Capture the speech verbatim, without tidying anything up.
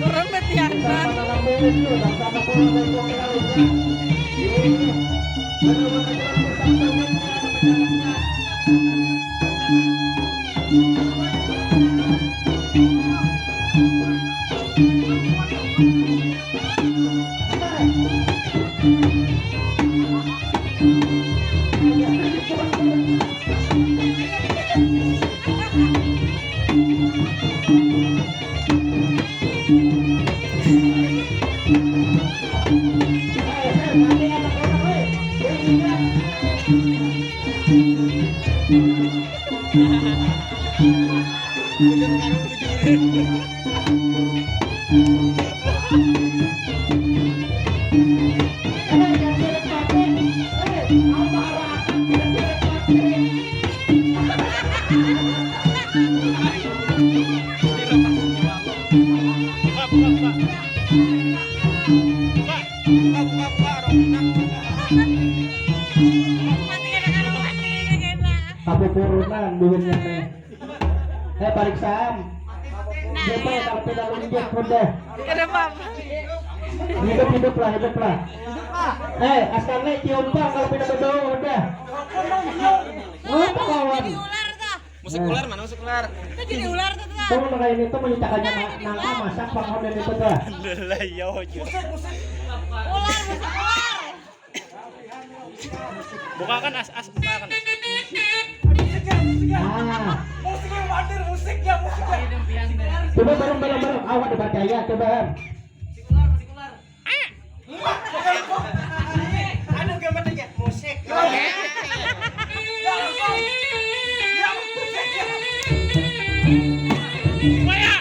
Orang batianan. Buka, buka, buka. Buka, buka, buka, buka, orang minang. Kapupurunan duitnya teh. Eh, pariksaan. Coba kalau tidak lunjut udah. Kenapa? Hidup, hidup lah, hidup lah. Eh, askarnya cium pak kalau tidak betul udah. Apa kawan? Musik ular mana musik ular? Itu jadi ular tuh, tuh. Tuh, makanya ini tuh menyatakannya ma- nangka masak bangun dan itu tuh. Alhamdulillah, ya, ojo. Ular, musik ular. Bukakan as as bukakan. Ah. Musiknya mandir, musiknya, musiknya. Coba bareng, bareng, bareng. Awak dipercaya, coba. Musik ular, musik ular. Anu gambar aja musik. Supaya.